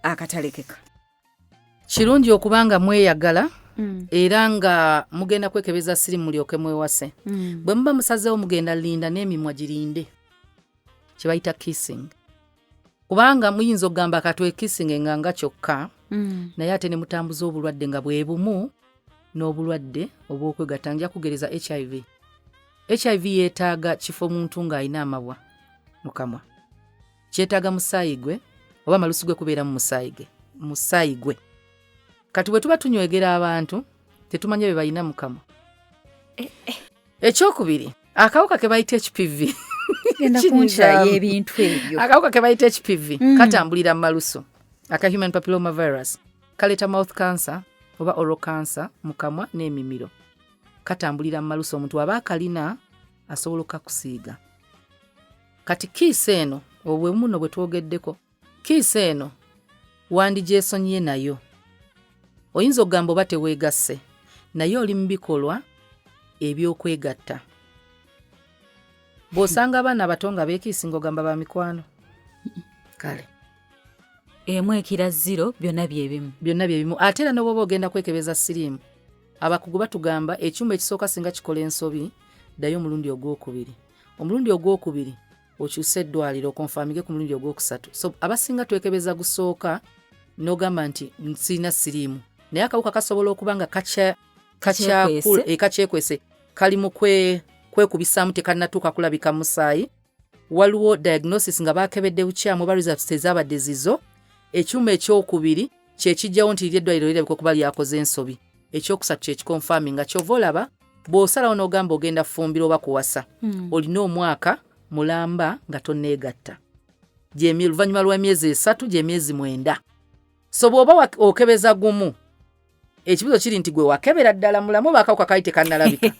Akatalekeka. Kirungi okuba nga mweyagala era nga mugenda kwekebeza sirimu mulyoke mwewase. Bwe muba musazeewo mugenda linda n'emimwa girinde kye bayita kissing, kubanga muyinza okugamba katwekisinge nga kyokka, naye ate ne mutambuza obulwadde nga bwe bumu n'obulwadde obw'okwegatta. Nja kugereza HIV. HIV yeetaaga kifo muntu ng'alina amabwa mu kamwa, kyetaaga musaayi gwe oba amalusu gwe kubeera mu musaayi gwe. Kati bwe tuba tunywegera abantu, tetumanya bye balina mu kamwa. Ekyokubiri, akawuka ke bayita HPV. Genda kunkyaya ebintu ebyo. Akawuka ke bayita HPV katambulira mu malusu, aka human papilloma virus. Kaleeta mouth cancer oba oral cancer mu kamwa n'emimiro. Katambulira mu malusu. Omuntu aba akalina asobola okukakusiiga. Kati kiss eno, obwe muno bwe twogeddeko, kiss eno wandigyesonyiye, nayo oyinza okugamba oba teweegasse, naye oli mu bikolwa eby'okwegatta. Bw'osanga abaana abato nga beekiisinga, ogamba ba mikwano. Kale. Emu ekira zero, byonna byebimu. Byonna byebimu. Ate era n'obwoba ogenda kwekebeza siriimu, abakugu batugamba ekyuma ekisooka singa kikola ensobi, ddayo omulundi ogwokubiri. Omulundi ogwokubiri okyuse eddwaliro, okonfamige ku mulundi ogwokusatu. So abasinga twekebeza gusooka n'ogamba nti sirina siriimu, naye akawuka kasobola okuba nga Kakyekwese. Kakyekwese, kali mu kwekubisaamu, tekannatuuka kulabika musaayi. Waliwo diagnosis nga bakebedde bukyamu oba results tezabadde zizo. Ekyuma ekyokubiri kyekijjawo nti liri eddwaliro lirabika okuba lyakoze ensobi. Ekyokusatu kyekikonfami. Nga kyova olaba bw'osalawo n'ogamba ogenda fumbira oba kuwasa, olina omwaka mulamba nga tonneegatta, oluvannyuma lw'emyezi 3, gy'emyezi 9. So bw'oba okebeza gumu, ekibuzo kiri nti gwe wakebera ddala mulamu oba akawuka kali tekannalabika?